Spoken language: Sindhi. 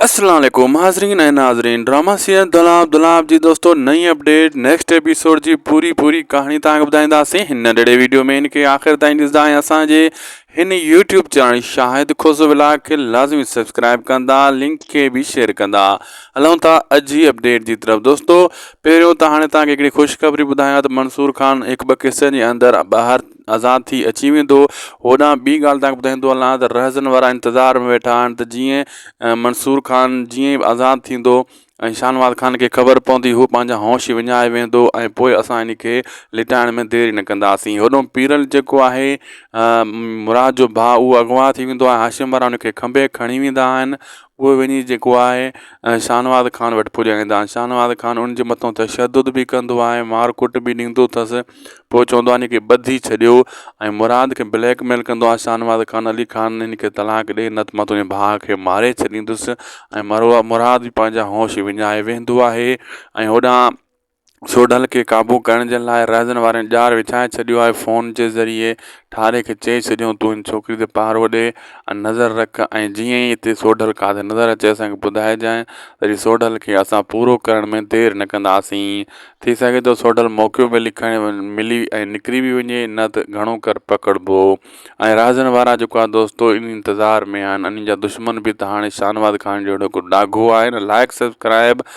السلام عليڪم حاضرين ۽ ناظرين ڊراما سيريل دولاب دولاب جي دوستو نئين اپڊيٽ نيڪسٽ ايپيسوڊ جي پوري پوري ڪهاڻي توهان کي ٻڌائينداسين هن ننڍڙي ويڊيو ۾ ان کي آخر تائين ڏسندا ۽ اسان جي هن YouTube channel Shahid Khoso vlog کي لازمي سبسڪرائب ڪندا لنڪ کي به شيئر ڪندا هلون ٿا اڄ جي اپڊيٽ جي طرف دوستو پهريون ته هاڻي توهان کي هڪڙي خوشخبري ٻڌايان ته منصور خان هڪ ٻه قسطن جي اندر ٻاهر آزاد ٿي اچي ويندو. هوڏانهن ٻي ڳالهه توهان کي ٻڌائيندو هلان ته رهزن وارا انتظار ۾ ويٺا آهن ته جيئن منصور خان جيئن ئي آزاد ٿيندو ۽ شاهنواز خان کي خبر پوندي هو پنهنجا هوش وڃائي ويهندو ۽ پوء اسان ان کي لٽائڻ ۾ دير نه ڪنداسين. هوڏانهن پيرل جيڪو آهي مراد جو ڀاء اهو اغوا ٿي ويندو آهي هاشم وارا ان کي کنڀي کڻي ويندا آهن اهي وڃي جيڪو آهي شاهنواز خان وٽ پڄائيندا آهن شاهنواز خان ان جي مٿان تشدد به ڪندو آهي مار ڪٽ به ڏيندو اٿس پوء چوندو آهي هن کي ٻڌي ڇڏيو ۽ مراد کي بليڪ ميل ڪندو آهي شاهنواز خان علي خان هن کي طلاق ڏي نه ته مان تنهنجي ڀاء کي ماري ڇڏيندس ۽ مراد به پنهنجا هوش وڃائي ويهندو آهي ۽ هوڏانهن سوڍل کي قابو ڪرڻ جي لاء رهزن وارن ڄار وڇائي ڇڏيو آهي فون جي ذريعي ٺاري کي چئي ڇڏيو تون هن ڇوڪري تي پهرو ڏي ۽ نظر رک ۽ جيئن ئي هتي سوڍل ڪاٿي نظر اچي اسان کي ٻڌائجانء ته سوڍل کي اسان پورو ڪرڻ ۾ دير نه ڪنداسين ٿي سگهي ٿو سوڍل موقعو ملي کڻي ملي ۽ نڪري به وڃي نه ته گهڻو ڪر پڪڙبو ۽ رازن وارا جيڪو آهي دوستو ان انتظار ۾ آهن انهن جا دشمن به ته هاڻي شاهنواز خان جهڙو ڪو ڏاگهو آهي نه لائڪ سبسڪرائب.